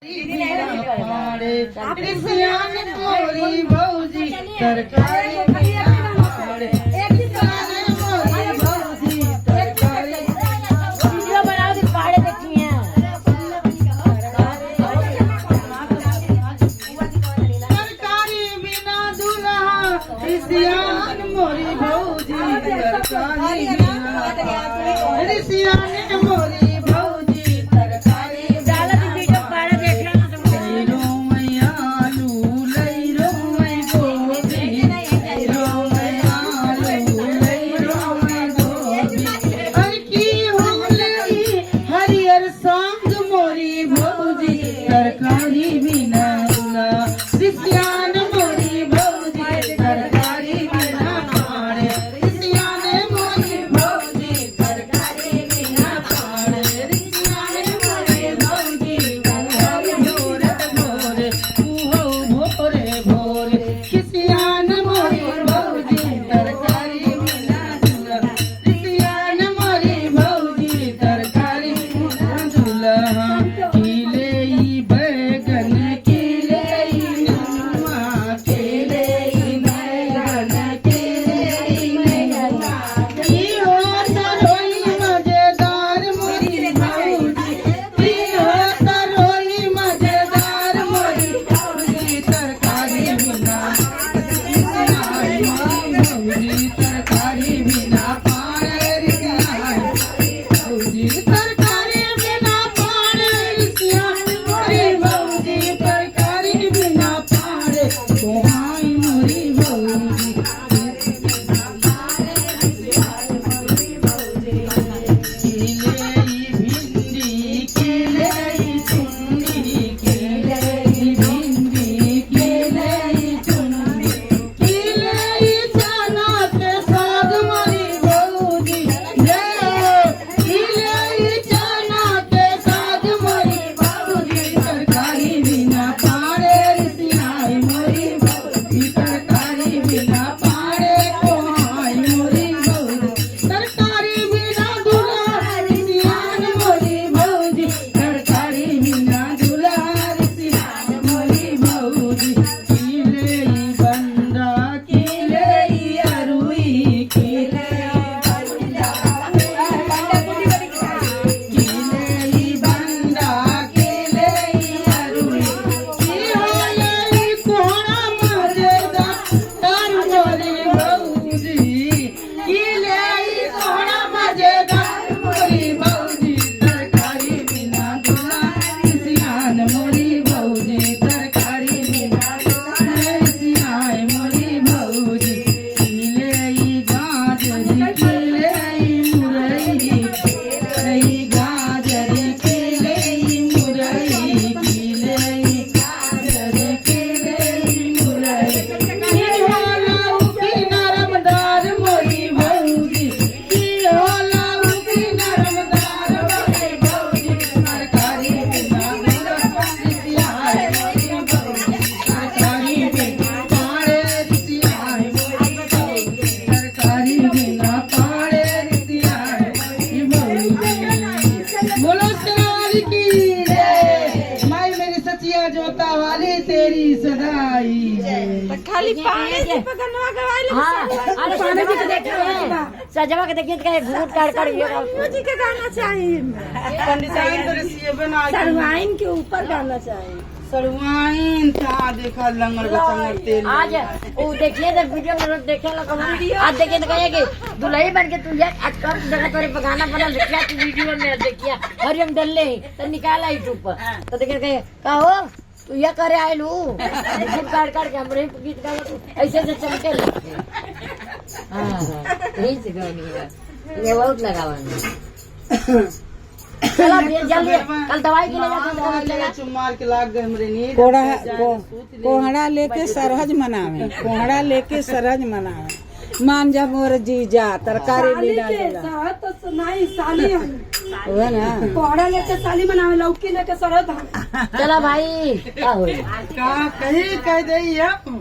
मोरी भौजी तरकारी बिना पाड़े। मोरी भौजी तरकारी। वीडियो बनाओ तो पहाड़े देखी हैं। तरकारी बिना दूल्हा ऋषियान मोरी भौजी तरकारी बिना, ऋषियान मोरी भौजी तरकारी। डाला तो वीडियो पहाड़े देख रहा ना तुम। लैरो मैं आलू, लैरो मैं गोभी, लैरो मैं आलू, लैरो मैं गोभी। अरे की होले हरियर संग मोरी भौजी तरकारी बिना दूल्हा, ऋषियान मोरी भौजी तरकारी बिना पाड़े, ऋषियान मोरी भौजी तरकारी बिना पाड़े, ऋषियान मोरी भौजी भोरे भोरे, उहो भोरे भोरे, किसियान मोरी भौजी तरकारी बिना दूल्हा, किसियान मोरी भौजी तरकारी बिना दूल्हा। केले ई बैगन, केले ई नेनुआ, केले ई बैगन, केले ई नेनुआ। की हो तरोई मजेदार मोरी भौजी, की हो तरोई मजेदार मोरी भौजी तरकारी बिना, भौजी तरकारी बिना पाड़े, भौजी तरकारी बिना पाड़े, मोरी भौजी तरकारी बिना पाड़े, तोहाई मोरी भौजी। केले ई भिंडी, केले ई चुन्नी, केले ई भिंडी, केले ई चुन्नी, केले ई चना के साग मोरी भौजी, जय केले ई चना के साग मोरी भौजी तरकारी बिना पाड़े, ऋषियाई मोरी भौजी तरकारी बिना पाड़े, कोहाई मोरी भौजी तरकारी बिना दूल्हा, ऋषियान मोरी भौजी तरकारी बिना दूल्हा, ऋषियान मोरी भौजी। केले ई बंदा, केले ई अरुई, केले ई बंदा, केले ई बंदा, केले ई अरुई। की होले ई कोहरा मजेदार तार मोरी भौजी, केले ई कोहरा मजेदार मोरी भौजी तरकारी बिना दूल्हा, ऋषियान मोरी भौजी तरकारी बिना दूल्हा, ऋषियान मोरी भौजी। केले ई गाजरी, केले ई मुरई, केले ई गाजरी, केले ई मुरई, केले ई गाजरी, केले ई मुरई। की होला उकी नरमदार मोरी भौजी, की होला उकी नरमदार मोरी भौजी तरकारी बिना ऋषियाय मोरी भौजी तरकारी बिना पाड़े, ऋषियाय मोरी भौजी तरकारी बिना पाड़े, ऋषियाय मोरी भौजी। बोलो सवारी की जय, माई मेरी सचिया जोता वाली तेरी सदाई जय। खाली पानी से पकड़वा गवाइल। हाँ, अरे सजवा के देखिए, सजवा के देखिए तो कहे घूट काट कर ये जी के गाना चाहिए। पंडिताइन तो रसिए बना के सरवाइन के ऊपर गाना चाहिए। सरुआइन कहाँ देखा लंगर बचंगर तेल। आज वो देखिए तो वीडियो में रोज देखे लगा, आज देखिए तो कहे कि दुल्हई बन के तू यार आज कम जगह तोरे पे गाना बनल देखिया तू वीडियो में देखिया हरियम डलले ही तो निकाला यूट्यूब पर तो देखिए कहे का हो तू यह करे आयल हूँ घूट काट काट के हमरे गीत गावे तू ऐसे ऐसे चमके लगे। हाँ, यही से गानी है, ये बहुत लगावा। चलो फिर जल्दी कल दवाई के लिए जाते हैं। चुमार के लाग गए हमरे नींद। कोहड़ा कोहड़ा लेके सरहज मनावे, कोहड़ा लेके सरहज मनावे, मान जा मोर जीजा तरकारी साली बिना के दूल्हा। साथ तो सुनाई साली हम वह ना कोहड़ा लेके साली मनावे, लौकी लेके सरहद हम। चलो भाई, क्या हो का कहीं कह दे हम।